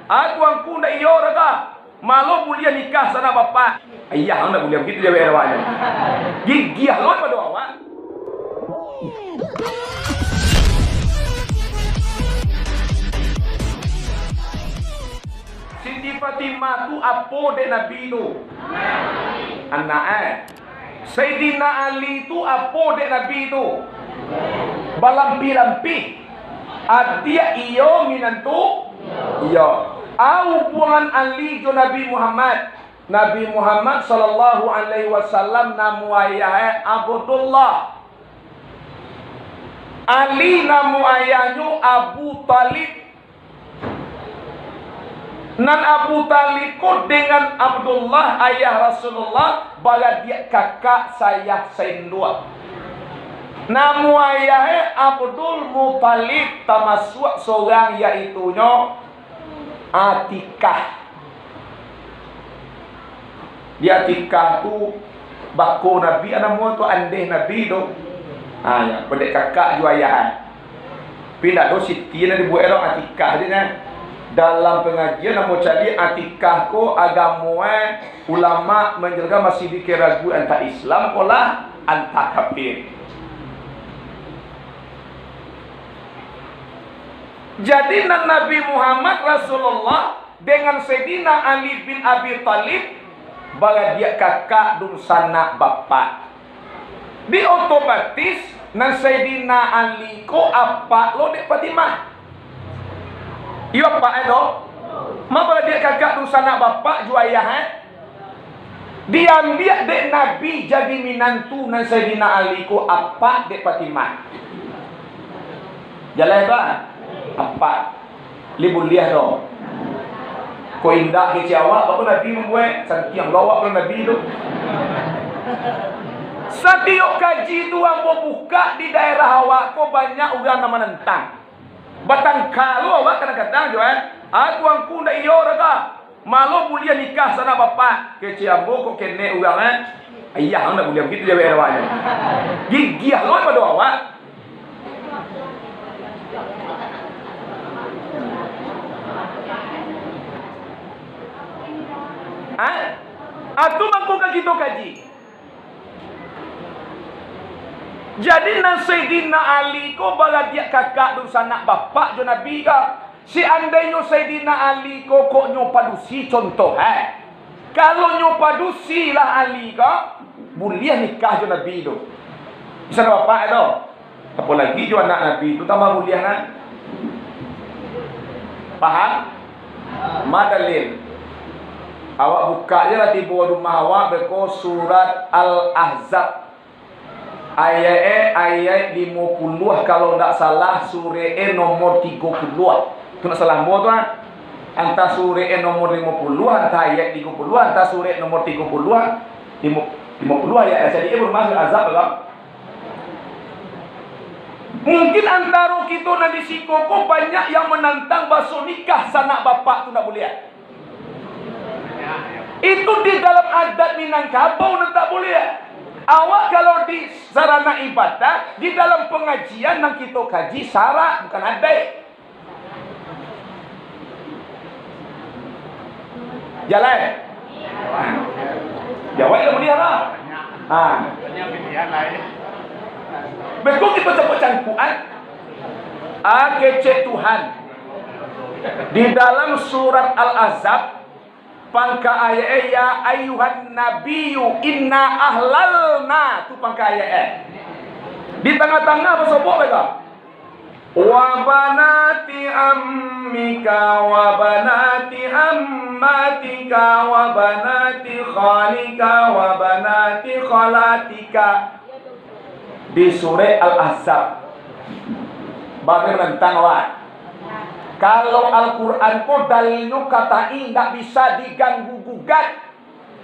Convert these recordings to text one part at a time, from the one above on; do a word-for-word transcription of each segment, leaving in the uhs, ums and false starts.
Aku angku ndak iyo doh ka. Malo buliah nikah sanak bapak. Ayah ndak buliah bagitu jawek awaknyo. Gigiah lo pado awak. Siti Fatimah tu apo dek Nabi tu? Anak, eh. Saidina Ali tu apo dek Nabi tu? Balampih-lampih. Adiak iyo, minantu iyo. A hubuangan Ali jo Nabi Muhammad? Nabi Muhammad sallallahu alaihi wasallam namo ayah e Abdullah. Ali namo ayahnyo Abu Thalib. Nan Abu Thalib ko dengan Abdullah, ayah Rasulullah, baradiak kakak, saayah sainduak. Namo ayahe Abdul Muthalib, tamasuak sorang, yaitunyo Atikah. Di Atikah tu, bako Nabi, a namo tu, andeh Nabi tu. Ha, yo, pandek kakak jo ayah. Tapi ndak ado Siti nan dibuek, ado Atikah je nyo. Dalam pangajian ambo caliak Atikah ko agamo e, ulama manjelaskan masih dikiragu antah Islam ko lah antah kafir. Jadi, nan Nabi Muhammad Rasulullah dengan Saidina Ali bin Abi Thalib baradiak kakak dunsanak bapak. Di otomatis, nan Saidina Ali ko apak lo dek Fatimah. Iyo, apak e tu. Ma baradiak kakak dunsanak bapak jo ayah e. Diambiak dek Nabi jadi minantu nan Saidina Ali ko apak dek Fatimah. Jaleh tu, ah? Apak. Lai buliah tu. Kok indak kecek awak, baa Nabi mambuek? Santiang lo awak pado Nabi tu. Satiok kaji tu ambo bukak di daerah awak ko banyak urang nan manantang. Batangka lo awak kadang-kadang jo, eh. Aku angku ndak iyo doh ka. Malo buliah nikah sanak bapak. Kecek ambo kok kenek urang, eh. Ayah ndak buliah bagitu jawek awaknyo. Gigiah lo pado awak. Ha? Atu mangko ka kito kaji. Jadi, nan Saidina Ali ko baradiak kakak dunsanak bapak jo Nabi ka. Seandainyo Saidina Ali ko kok nyo padusi, contoh, eh. Kalau nyo padusi lah Ali ko, buliah nikah jo Nabi tu. Bisa bapak tu. Apolai jo anak Nabi tu tambah buliah, nah. Paham? Ma dalil? Awak bukak je lah tibo rumah awak, beko surat Al-Ahzab. Ayaik e, ayaik limo puluah, kalau ndak salah, surek e nomor tigo puluah. Tu ndak salah ambo tu, ah. Antah surek e nomor limo puluah, antah ayaik tigo puluah, antah surek nomor tigo puluah, limo, limo puluah ayaik. Jadi, eh, baru masuk Ahzab, kan? Mungkin antaro kito nan di siko ko banyak yang manantang baso nikah sanak bapak tu ndak buliah. Itu di dalam adat Minangkabau nan tak buliah. Awak kalau di sarana ibadah, di dalam pangajian nan kito kaji syarak, bukan adaik. Jaleh. Jawek lah buliah lah. Ha. Beko kito cangkuak-cangkuakan. Ah, kecek Tuhan. Di dalam surat Al-Ahzab, pangka ayaik e, "Ya ayyuhan nabiyyu inna ahlalna," tu pangka ayaik e. Di tangah-tangah basobok beko. "Wa banati ammika wa banati ammatika wa banati khalika wa banati khalatika." Di surek Al-Ahzab. Bagaimana tantang awak? Kalau Al-Quran ko dalilnyo katai, ndak bisa diganggu gugat.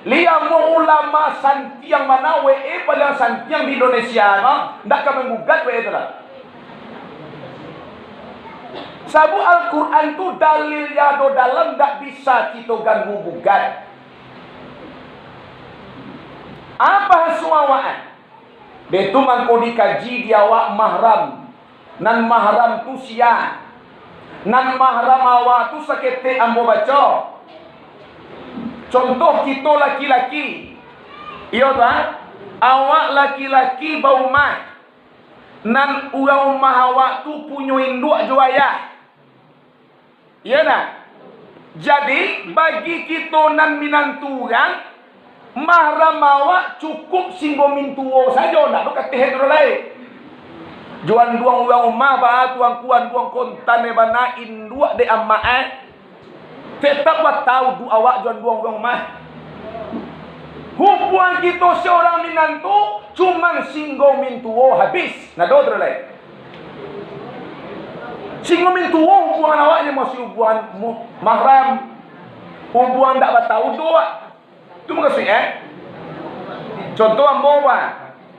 Lai amuah ulama santiang mano, W E paling santiang di Indonesia ko, ndak ka manggugat W E tu lah. Sabab Al-Quran tu dalil yang ado dalam, ndak bisa kito ganggu gugat. Apo suawaan? Dek tu mangko dikaji di awak mahram. Nan mahram tu sia? Nan mahram awak tu saketek ambo baco. Contoh kito laki-laki. Iyo tu, ha? Awak laki-laki baumah. Nan urang umah awak tu punyo induak jo ayah. Iyo nah. Jadi, bagi kito nan minantu urang, mahram awak cukuik singgo mintuo sajo, ndak doh kateh tu lai. Jo anduang urang umah, baa tu angku, anduang kontan e bana, induak dek amak e. Tetap batal wuduak awak jo anduang urang umah. Hubuangan kito saurang minantu, cuman singgo mintuo habis. Ndak ado tu lai. Singgo mintuo hubuangan awaknyo masih hubuangan mu-, mahram. Hubuangan ndak batal wuduak. Tu mukasuik, eh? Contoh ambo, Pak.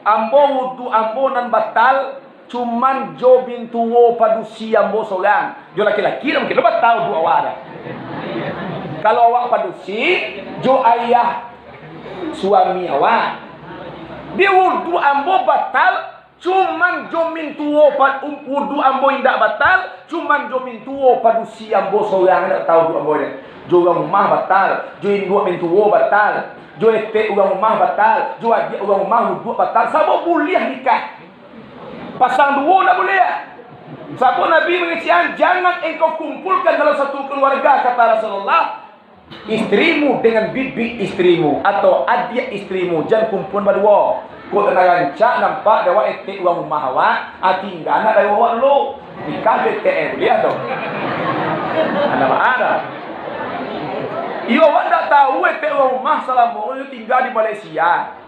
Ambo wuduak ambo nan batal, cuman jo mintuo padusi ambo sorang. Jo laki-laki lah mungkin batal wuduak awak dah. Kalau awak padusi, jo ayah suami awak. Di wuduak ambo batal, cuman jo mintuo pa-, um, wuduak ambo indak batal, cuman jo mintuo padusi ambo sorang, indak tahu wuduak ambo nyo. Jo urang umah batal, jo induak mintuo batal, jo etek urang umah batal, jo adiak urang umah wuduak batal, sabab buliah nikah. Pasang duo ndak buliah. Sabab Nabi mangecek, "Jangan engkau kumpulkan dalam satu keluarga," kata Rasulullah, "istrimu dengan bibi istrimu atau adiak istrimu, jan kumpul baduo. Kok nan rancak nampak dek awak etek urang umah awak, ah, tingga anak dari awak dulu. Nikah jo etek e, buliah tu." Anak baa dah. Iyo, awak ndak tahu etek urang umah salamo ko tingga di Malaysia.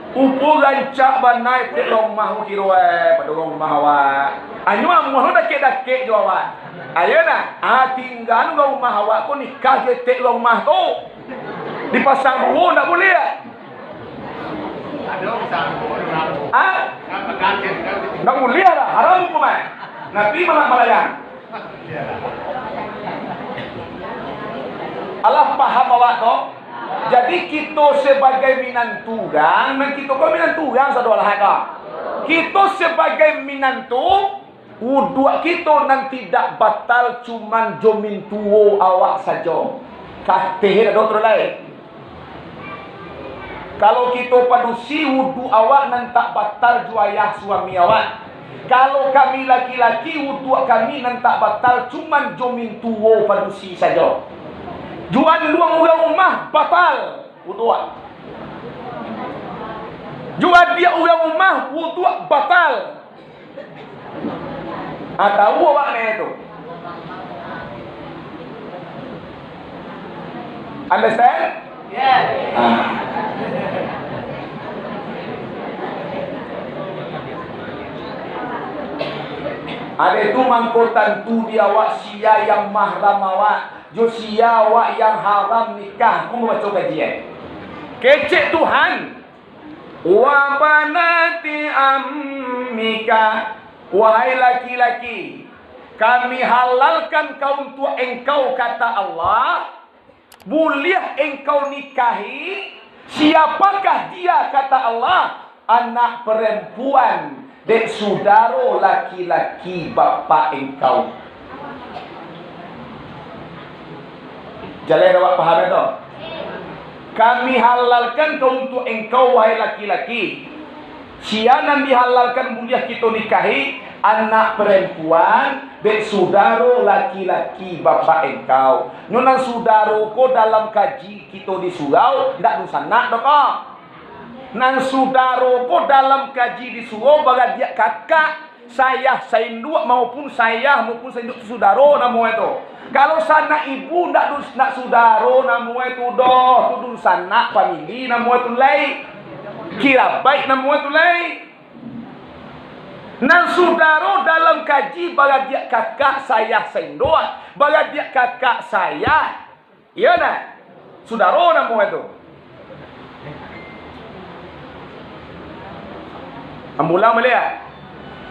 Upo rancak bana etek urang umah ko kiro, eh, pado urang umah awak. Anyo amuah lo dakek-dakek jo awak. Ayo nah, ah, tingga urang umah awak ko nikah jo etek urang umah tu. Dipasang duo ndak buliah. Ah? Ndak buliah lah, haram hukum e. Nabi malah malayang. Alah paham awak tu? Jadi kito sabagai minantu urang, nan kito ko minantu urang sado alah ka. Kito sabagai minantu, wuduak kito nan tidak batal cuman jo mintuo awak sajo. Kateh ado tu lai. Kalau kito padusi, wuduak awak nan tak batal jo ayah suami awak. Kalau kami laki-laki, wuduak kami nan tak batal cuman jo mintuo padusi sajo. Jo anduang urang umah batal wuduak. Jo adiak urang umah wuduak batal. Ah, tahu awak nyo tu. Understand? Yes. Ah. Ado tu mangko tantu di awak sia yang mahram awak, jo sia awak yang haram nikah. Ko baco kaji e. Kecek Tuhan. Wa banati ammika, wahai laki-laki, kami halalkan ka untuak engkau, kata Allah, buliah engkau nikahi, siapakah dia, kata Allah, anak perempuan dek sudaro laki-laki bapak engkau. Jaleh awak paham itu? Kami halalkan ka untuak engkau, wahai laki-laki. Sia nan dihalalkan buliah kito nikahi, anak perempuan dek sudaro laki-laki bapak engkau. Nyo nan sudaro ko dalam kaji kito di surau, ndak dunsanak doh ko. Nan sudaro ko dalam kaji di surau baradiak kakak, sayah sainduak maupun sayah maupun sainduak tu sudaro namo e tu. Kalau sanak ibu ndak dus-, ndak sudaro namo e tu doh, tu dunsanak famili namo e tu lai. Kirabaik namo e tu lai. Nan sudaro dalam kaji baradiak kakak sayah sainduak, baradiak kakak sayah. Iyo ndak? Sudaro namo e tu. Ambo ulang baliak.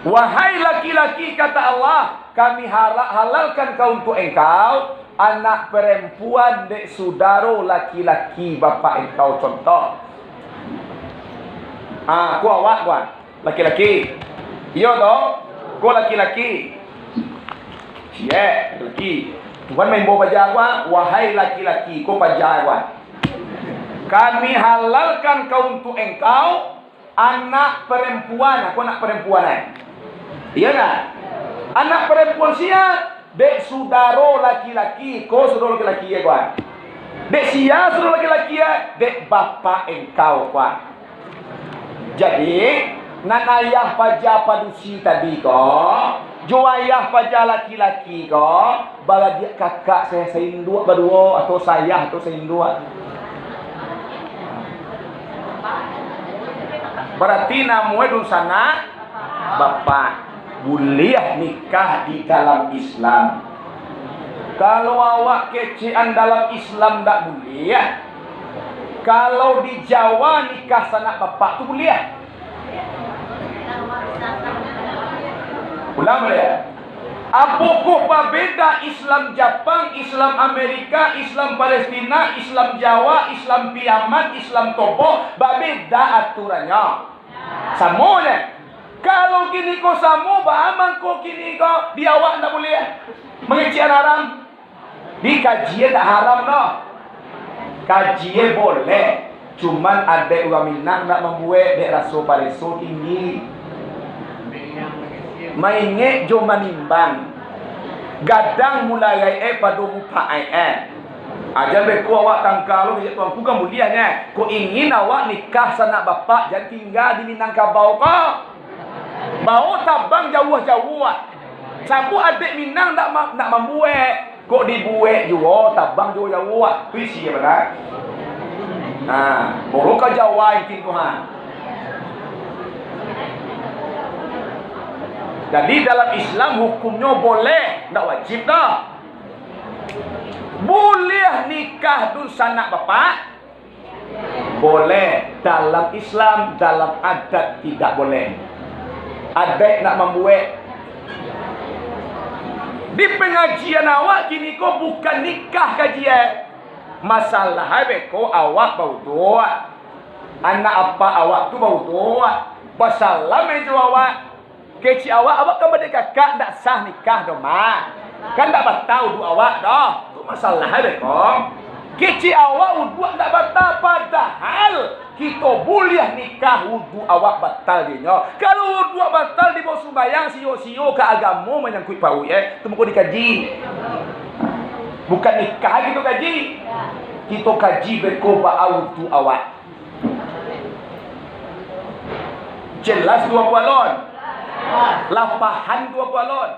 Wahai laki-laki, kata Allah, kami hala-, halalkan ka untuak engkau, anak perempuan dek sudaro laki-laki bapak engkau, contoh. Ah, ko awak, ko. Laki-laki. Iyo toh? Ko laki-laki. Ciek, laki-laki. Tuhan maimbau paja ko, wahai laki-laki, ko paja ko. Kami halalkan ka untuak engkau anak perempuan, ko anak perempuan, eh? Iyo ndak? Anak perempuan sia, dek sudaro laki-laki, ko sudaro laki-laki, eh, ko. Dek sia sudaro laki-laki, eh? Dek bapak engkau, ko. Jadi, nan ayah paja padusi tadi ko, jo ayah paja laki-laki ko, baradiak kakak sa-, sainduak baduo, atau sayah atau sainduak. Barati namonyo dunsanak bapak. Buliah nikah di dalam Islam. Kalau awak kecekan dalam Islam, ndak buliah. Kalau di Jawa nikah sanak bapak tu buliah. Ulang baliak. Apokoh babeda Islam Japang, Islam Amerika, Islam Palestina, Islam Jawa, Islam Piaman, Islam Toboh, babeda aturannyo? Samo je. Kalau kini ko samo, baa mangko kini ko di awak ndak buliah mangecekan haram? Di kaji e ndak haram doh. Kaji e boleh, cuman adaik urang Minang ndak mambuek dek raso pareso tinggi. Maingek jo manimbang. Gadang mulai e pado mupaik e. Ajan beko awak tangka lo kecek tuanku kan buliah nyo. Kok ingin awak nikah sanak bapak, jan tingga di Minangkabau ko. Bao tabang jauah-jauah. Sabab adaik Minang ndak ma-, ndak mambuek. Kok dibuek juo, tabang juo jauah. Tu isi e bana. Nah, baru ka Jawa intin tu, ha. Jadi, dalam Islam hukumnyo boleh, ndak wajib doh. Buliah nikah dunsanak bapak? Boleh. Dalam Islam, dalam adat tidak boleh. Adaik ndak mambuek. Di pangajian awak kini ko bukan nikah kaji e. Masalah e beko awak bauduak. Anak apak awak tu bauduak. Basalam e jo awak. Kecek awak, awak kan badakakak, ndak sah nikah doh, Mak. Kan ndak batal uduak awak doh. Tu masalah e beko. Kecek awak uduak ndak batal, padahal kito buliah nikah uduak awak batal dinyo. Kalau uduak batal dibao sumbayang, sio-sio ka agamo manyangkuik pauik, eh, tu mako dikaji. Bukan nikah kito kaji. Kito kaji beko baa uduak awak. Jelas tu, Apo Alon? Lah paham tu, Apo Alon?